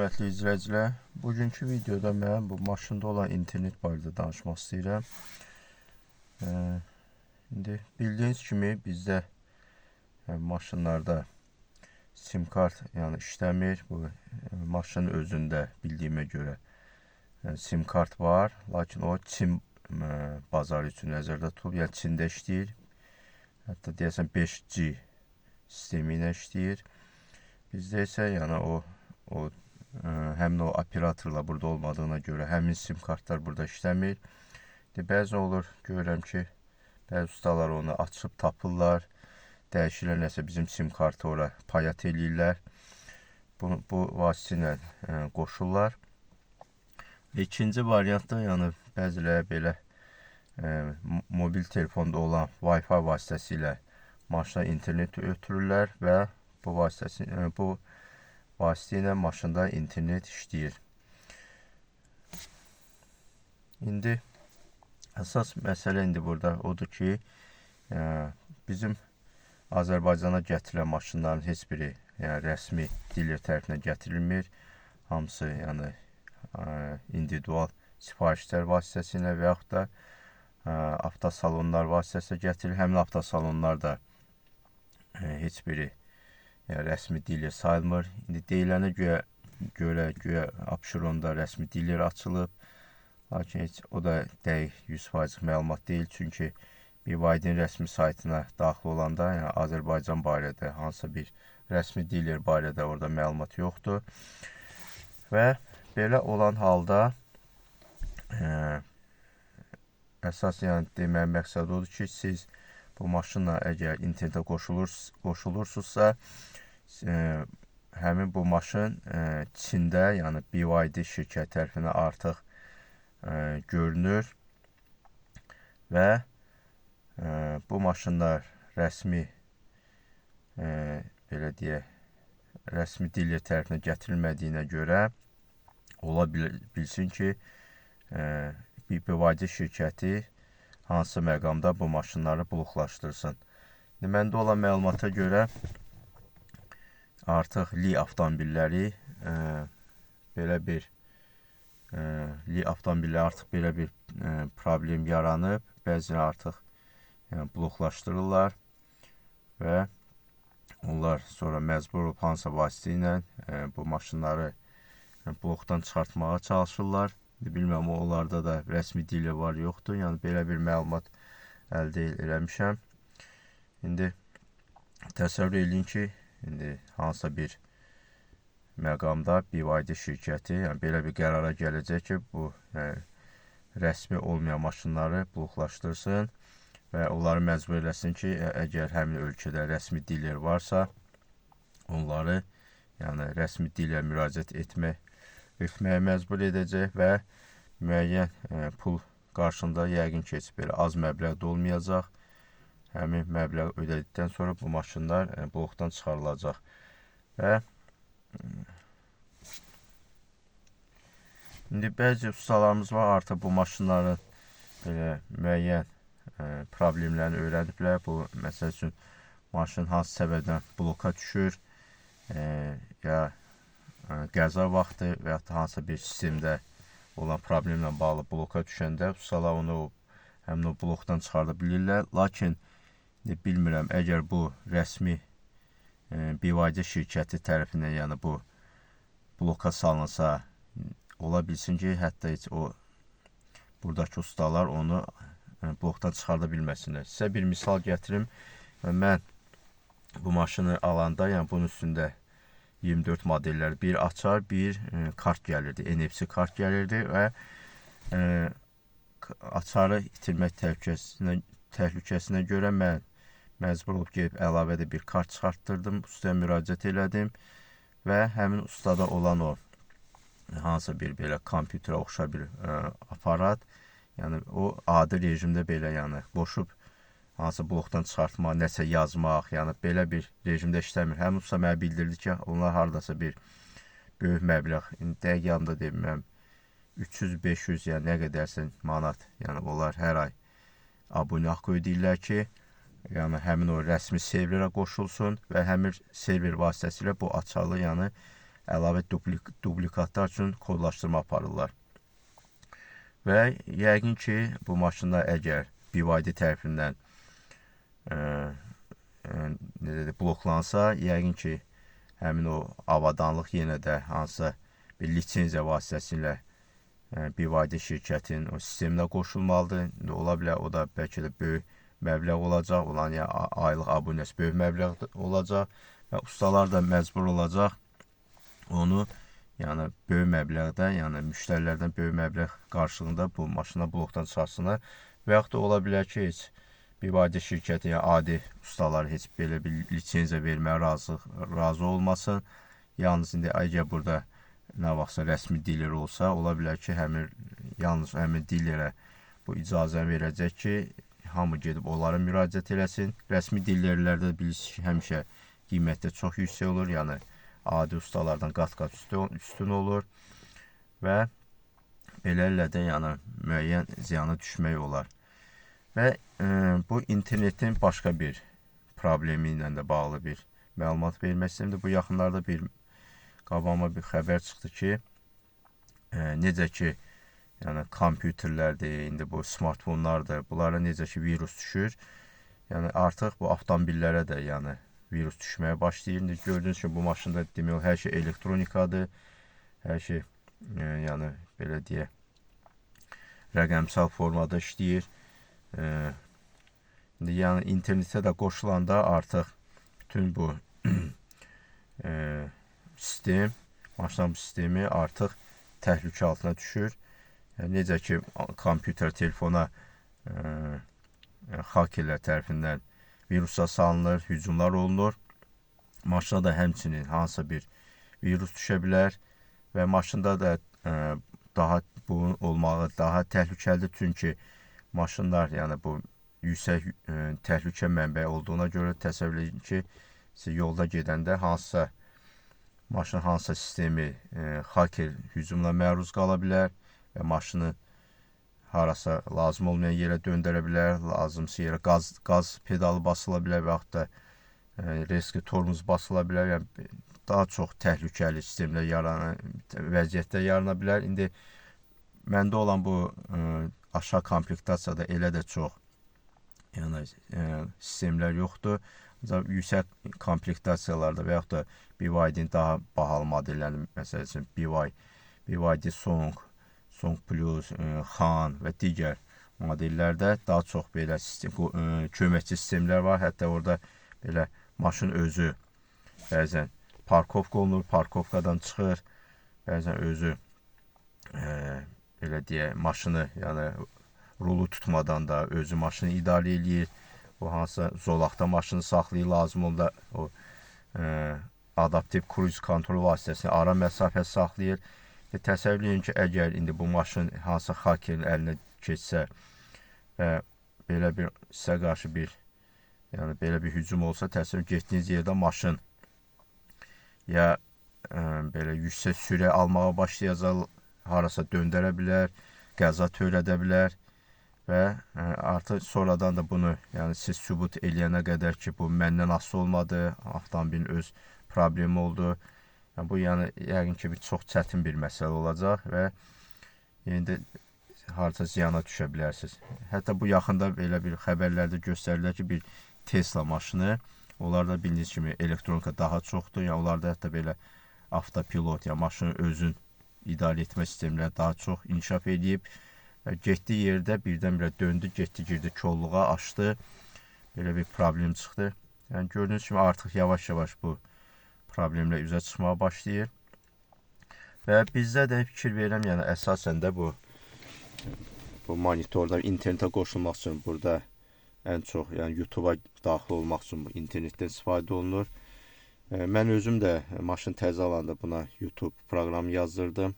Hörmətli izləyicilər, bugünkü videoda mən bu maşında olan internet barədə danışmaq istəyirəm. İndi bildiyiniz kimi bizdə maşınlarda sim kart yəni işləmir. Bu maşının özündə bildiyimə görə sim kart var, lakin o Çin bazarı üçün nəzərdə tutulub, yəni Çində işləyir. Hətta deyəsən 5G sistemi ilə işləyir. Bizdə isə yəni o həmin o operatorlar burada olmadığına görə həmin sim kartlar burada işləmir. Bəzən olur, görürəm ki, bəzi ustalar onu açıb tapırlar, dəyişirlər nəsə bizim sim kartı ora payat eləyirlər. Bu vasitə ilə qoşurlar. İkinci variant da yəni bəziləri belə mobil telefonda olan Wi-Fi vasitəsilə maşına internet ötürürlər və bu vasitə ilə maşında internet işləyir. İndi əsas məsələ indi burada odur ki, bizim Azərbaycana gətirilən maşınların heç biri yəni rəsmi dealer tərəfindən gətirilmir. Hamısı yəni individual sifarişlər vasitəsilə və yaxud da avtosalonlar vasitəsilə gətirilir. Həmin avtosalonlar da heç biri yəni rəsmi dealer sayılmır. İndi deyilənə görə güya Abşeronda rəsmi dealer açılıb. Lakin heç o da dəqiq 100% məlumat deyil. Çünki BYD-nin rəsmi saytına daxil olanda, yəni Azərbaycan barədə hansısa bir rəsmi dealer barədə orada məlumat yoxdur. Və belə olan halda əsas yəni deməyə məqsəd odur ki, siz bu maşınla əgər internetə qoşulursunuzsa, həmin bu maşın Çində, yəni BYD şirkəti tərəfindən artıq görünür və bu maşınlar rəsmi belə deyək, rəsmi dealer tərəfindən gətirilmədiyinə görə ola bilsin ki, BYD şirkəti hansı məqamda bu maşınları bloklaşdırsın. İndi məndə olan məlumata görə artıq Li avtomobilləri belə bir Li avtomobilləri artıq belə bir problem yaranıb. Bəziləri artıq yəni bloklaşdırırlar və onlar sonra məcbur olub hansısa vasitə ilə bu maşınları blokdan çıxartmağa çalışırlar. Bilmirəm, onlarda da rəsmi dealer var, yoxdur. Yəni belə bir məlumat əldə eləmişəm. İndi təsəvvür eləyin ki, indi hansısa bir məqamda BYD şirkəti yəni belə bir qərara gələcək ki, bu yəni, rəsmi olmayan maşınları bloklaşdırsın və onları məcbur eləsin ki, əgər həmin ölkədə rəsmi dealer varsa, onları yəni rəsmi dealer müraciət etməyə məcbur edəcək və müəyyən pul qarşılığında yəqin ki, heç belə az məbləğ də olmayacaq. Həmin məbləğ ödədikdən sonra bu maşınlar blokdan çıxarılacaq. Və indi bəzi ustalarımız var, artıq bu maşınların belə müəyyən problemlərini öyrəniblər. Bu, məsəl üçün, maşın hansı səbəbdən bloka düşür, ya qəza vaxtı və yaxud da hansısa bir sistemdə olan problemlə bağlı bloka düşəndə ustalar onu həmin o blokdan çıxarda bilirlər. Lakin bilmirəm, əgər bu rəsmi BYD şirkəti tərəfindən yəni bu bloka salınsa, ola bilsin ki, hətta heç o buradakı ustalar onu blokdan çıxarda bilməsinlər. Sizə bir misal gətirim. Mən bu maşını alanda, yəni bunun üstündə 24 modellər bir açar, bir kart gəlirdi, NFC kart gəlirdi və açarı itirmək təhlükəsinə görə mən məcbur olub gedib əlavə də bir kart çıxartdırdım, ustaya müraciət elədim və həmin ustada olan o hansısa bir belə kompüterə oxşar bir aparat, yəni o adi rejimdə belə yəni qoşub hansı blokdan çıxartmaq, nəsə yazmaq, yəni belə bir rejimdə işləmir. Həmin usta mənə bildirdi ki, onlar hardasa bir böyük məbləğ, indi dəqiq yanımda demirəm, 300-500, yəni nə qədərsə manat, yəni onlar hər ay abunə haqqı ödəyirlər ki, yəni həmin o rəsmi serverə qoşulsun və həmin server vasitəsilə bu açarlı, yəni əlavə duplikatlar üçün kodlaşdırma aparırlar. Və yəqin ki, bu maşınlar əgər BYD tərəfindən bloklansa, yəqin ki, həmin o avadanlıq yenə də hansısa bir lisenziya vasitəsilə BYD şirkətinin o sisteminə qoşulmalıdır. İndi ola bilər, o da bəlkə də böyük məbləğ olacaq, olan yəni aylıq abunəsi böyük məbləğ olacaq və ustalar da məcbur olacaq onu, yəni böyük məbləğdə, yəni müştərilərdən böyük məbləğ qarşılığında bu maşına blokdan çıxarsınlar. Və yaxud da ola bilər ki, heç BYD şirkəti, yəni adi ustalar heç belə bir lisenziya verməyə razı olmasın. Yalnız indi əgər burada nə vaxtsa rəsmi diler olsa, ola bilər ki, yalnız həmin dilerə bu icazəni verəcək ki, hamı gedib onlara müraciət eləsin. Rəsmi dilerlərdə bilirsiniz ki, həmişə qiymətdə çox yüksək olur, yəni adi ustalardan qat-qat üstün olur və beləliklə də yəni müəyyən ziyana düşmək olar. Və bu internetin başqa bir problemi ilə də bağlı bir məlumat vermək istəyirəm. Bu yaxınlarda bir qabağıma bir xəbər çıxdı ki, necə ki, yəni kompüterlərdir, indi bu smartfonlardır, bunlara necə ki virus düşür, yəni artıq bu avtomobillərə də yəni virus düşməyə başlayır. İndi gördüyünüz kimi bu maşında demək olar hər şey elektronikadır, hər şey yəni belə deyək, rəqəmsal formada işləyir. İndi yəni internetə də qoşulanda artıq bütün bu sistem, maşının sistemi artıq təhlükə altına düşür. Yəni necə ki kompüter, telefona hakerlər tərəfindən viruslar salınır, hücumlar olunur. Maşına da həmçinin hansısa bir virus düşə bilər və maşında da daha bunun olmağı daha təhlükəlidir. Çünki maşınlar, yəni bu yüksək təhlükə mənbəyi olduğuna görə təsəvvür edin ki, siz yolda gedəndə hansısa maşın hansısa sistemi haker hücumuna məruz qala bilər və maşını harasa lazım olmayan yerə döndərə bilər, lazımsa yerə qaz pedalı basıla bilər və yaxud da riskli tormoz basıla bilər. Yəni daha çox təhlükəli sistemlər vəziyyətdə yarana bilər. İndi məndə olan bu aşağı komplektasiyada elə də çox yəni sistemlər yoxdur. Ancaq yüksək komplektasiyalarda və yaxud da BYD-nin daha bahalı modelləri, məsəl üçün BYD Song, Song Plus, Han və digər modellərdə daha çox belə köməkçi sistemlər var. Hətta orada belə maşın özü bəzən parkovka olunur, parkovkadan çıxır, bəzən özü belə deyək, maşını, yəni rulu tutmadan da özü maşını idarə eləyir. O hansısa zolaqda maşını saxlayır, lazım onda o adaptiv kruiz kontrol vasitəsilə ara məsafə saxlayır. Təsəvvür edin ki, əgər indi bu maşın hansısa hakerin əlinə keçsə və belə bir sizə qarşı bir, yəni belə bir hücum olsa, təsəvvür getdiyiniz yerdə maşın ya belə yüksək sürət almağa başlayacaq, harasa döndərə bilər, qəza törədə bilər və artıq sonradan da bunu, yəni siz sübut eləyənə qədər ki, bu məndən asılı olmadı, avtomobilin öz problemi oldu. Yəni, bu yəni yəqin ki, bir çox çətin bir məsələ olacaq və yenə də harasa ziyana düşə bilərsiniz. Hətta bu yaxında belə bir xəbərlərdə göstərirlər ki, bir Tesla maşını, onlarda bildiyiniz kimi elektronika daha çoxdur. Yəni onlarda hətta belə avtopilot, yəni maşının özün idarə etmə sistemləri daha çox inkişaf eləyib. Və getdiyi yerdə birdən-birə döndü, getdi, girdi kolluğa, açdı. Belə bir problem çıxdı. Yəni gördüyünüz kimi artıq yavaş-yavaş bu problemlər üzə çıxmağa başlayır. Və bizdə də fikir verirəm, yəni əsasən də bu monitorda internetə qoşulmaq üçün burada ən çox, yəni YouTube-a daxil olmaq üçün bu internetdən istifadə olunur. Mən özüm də maşın təzə alanda buna YouTube proqramı yazdırdım.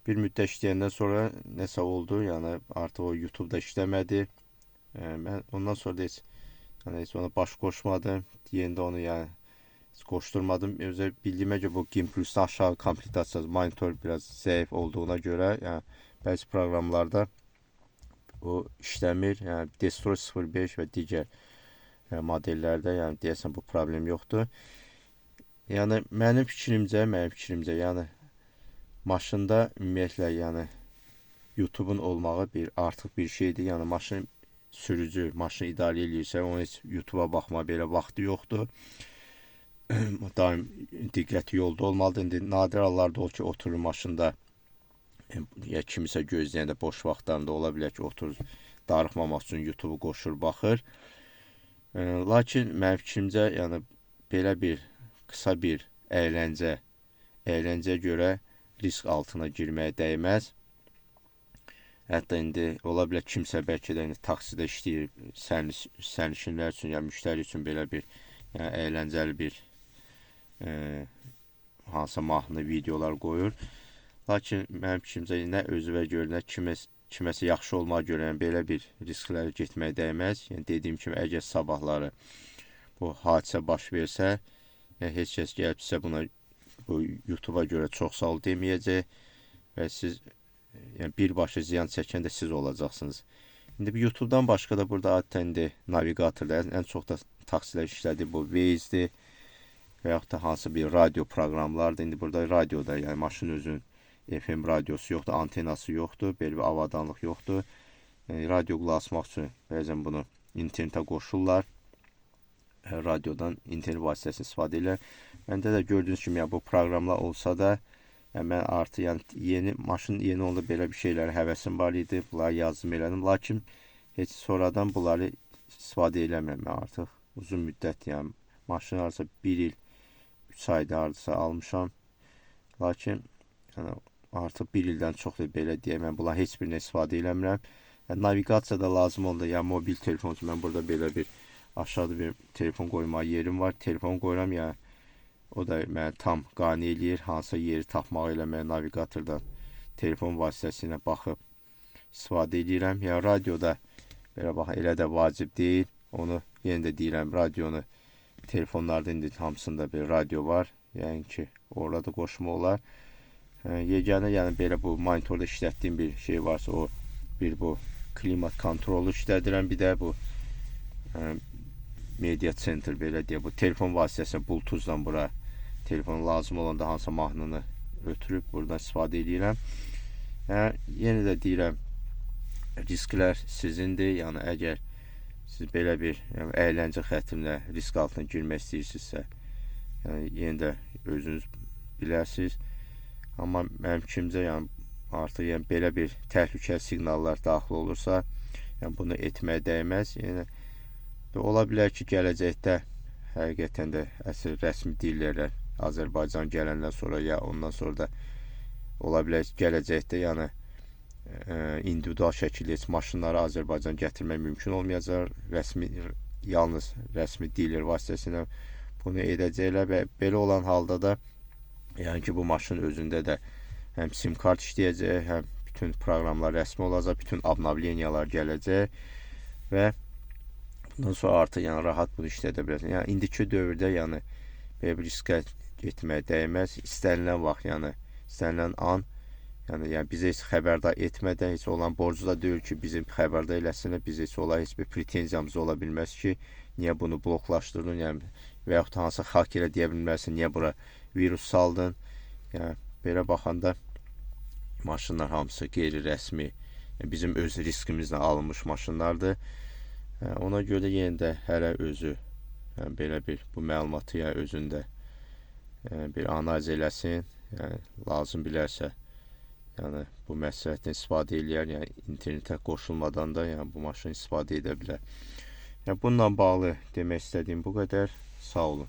Bir müddət işləyəndən sonra nəsə oldu, yəni artıq o YouTube-da işləmədi. Mən ondan sonra da heç, yəni heç ona baş qoşmadım. Yenə də onu yəni heç qoşdurmadım. Özə bildiyimə görə bu GIM Plus-dan aşağı komplektasiyası monitor biraz zəif olduğuna görə, yəni bəzi proqramlarda o işləmir. Yəni Destroy 05 və digər modellərdə, yəni deyəsən bu problem yoxdur. Yəni mənim fikrimcə, yəni maşında ümumiyyətlə, yəni YouTube-un olmağı bir artıq bir şeydir. Yəni maşın sürücü maşını idarə eləyirsə, onun heç YouTube-a baxma belə vaxtı yoxdur. Daim diqqəti yolda olmalıdır. İndi nadir hallarda olur ki, oturur maşında ya kimisə gözləyəndə boş vaxtlarında ola bilər ki, oturur, darıxmamaq üçün YouTube-u qoşur, baxır. Lakin mənim fikrimcə, yəni belə bir qısa bir əyləncəyə görə risk altına girməyə dəyməz. Hətta indi ola bilər kimsə bəlkə də indi taksidə işləyir, sərnişinlər üçün ya müştəri üçün belə bir, yəni əyləncəli bir hansısa mahnı, videolar qoyur. Lakin mənim fikrimcə nə özünə görə, nə kiməsə yaxşı olmağa görə, yəni belə bir risklərə getməyə dəyməz. Yəni dediyim kimi, əgər sabahları bu hadisə baş versə, yəni heç kəs gəlib sizə buna bu YouTube-a görə çox sağ ol deməyəcək və siz, yəni birbaşa ziyan çəkən də siz olacaqsınız. İndi bu YouTube-dan başqa da burada adətən indi navigatorda ən çox da taksilər işlədir, bu Waze-dir və yaxud da hansı bir radio proqramlardır. İndi burada radioda, yəni maşın özünün FM radiosu yoxdur, antenası yoxdur, belə bir avadanlıq yoxdur. Yəni radio qulaq asmaq üçün bəzən bunu internetə qoşurlar. Radiodan internet vasitəsini istifadə edirlər. Məndə də gördüyünüz kimi, yəni bu proqramlar olsa da, yəni mən artıq, yəni yeni maşın yeni olanda belə bir şeylərə həvəsim var idi. Bunları yazdım elədim. Lakin heç sonradan bunları istifadə eləmirəm mən artıq uzun müddət, yəni maşın hardasa 1 il 3 ayda hardasa almışam. Lakin yəni artıq 1 ildən çoxdur, belə deyək, mən bunların heç birini istifadə eləmirəm. Yəni naviqasiya da lazım oldu, yəni mobil telefon üçün mən burada belə bir aşağıda bir telefon qoymağa yerim var. Telefon qoyuram, yəni o da məni tam qane eləyir. Hansısa yeri tapmağı eləməyə navigatordan telefon vasitəsilə baxıb istifadə eləyirəm. Yəni radioda belə bax, elə də vacib deyil. Onu yenə də deyirəm, radionu telefonlarda indi hamısında bir radio var. Yəni ki, orada da qoşma olar. Yeganə yəni belə bu monitorda işlətdiyim bir şey varsa, o bir bu klimat kontrolu işlədirəm. Bir də bu media center belə deyə, bu telefon vasitəsilə Bluetooth-la bura telefon lazım olanda hansısa mahnını ötürüb buradan istifadə eləyirəm. Yəni yenə də deyirəm, risklər sizindir. Yəni əgər siz belə bir, yəni əyləncə xətrinə risk altına girmək istəyirsinizsə, yəni yenə də özünüz bilərsiniz. Amma mənim fikrimcə, yəni artıq, yəni belə bir təhlükəli siqnallar daxil olursa, yəni bunu etməyə dəyməz. Yəni ola bilər ki, gələcəkdə həqiqətən də əsl rəsmi dillərlə Azərbaycan gələndən sonra ya ondan sonra da ola bilər ki, gələcəkdə yəni individual şəkildə heç maşınları Azərbaycan gətirmək mümkün olmayacaq. Rəsmi, yalnız rəsmi dealer vasitəsilə bunu edəcəklər və belə olan halda da yəni ki, bu maşın özündə də həm sim kart işləyəcək, həm bütün proqramlar rəsmi olacaq, bütün obnovleniyalar gələcək və bundan sonra artıq yəni rahat bunu işlədə bilərsən. Yəni indiki dövrdə yəni belə bir riskə getməyə dəyməz. İstənilən vaxt, yəni istənilən an, yəni bizə heç xəbərdar etmədən, heç olan borcu da deyil ki, bizim xəbərdar eləsinlər, biz heç ola heç bir pretenziyamız ola bilməz ki, niyə bunu bloklaşdırdın, yəni və yaxud hansısa hakerə deyə bilməzsən, niyə bura virus saldın. Yəni belə baxanda maşınlar hamısı qeyri-rəsmi, yəni bizim öz riskimizlə alınmış maşınlardır. Ona görə yenə də hələ özü, yəni belə bir bu məlumatı yəni özündə, yəni bir analiz eləsin, yəni lazım bilərsə, yəni bu məsləhətdən istifadə eləyər, yəni internetə qoşulmadan da yəni bu maşını istifadə edə bilər. Yəni bununla bağlı demək istədiyim bu qədər. Sağ olun.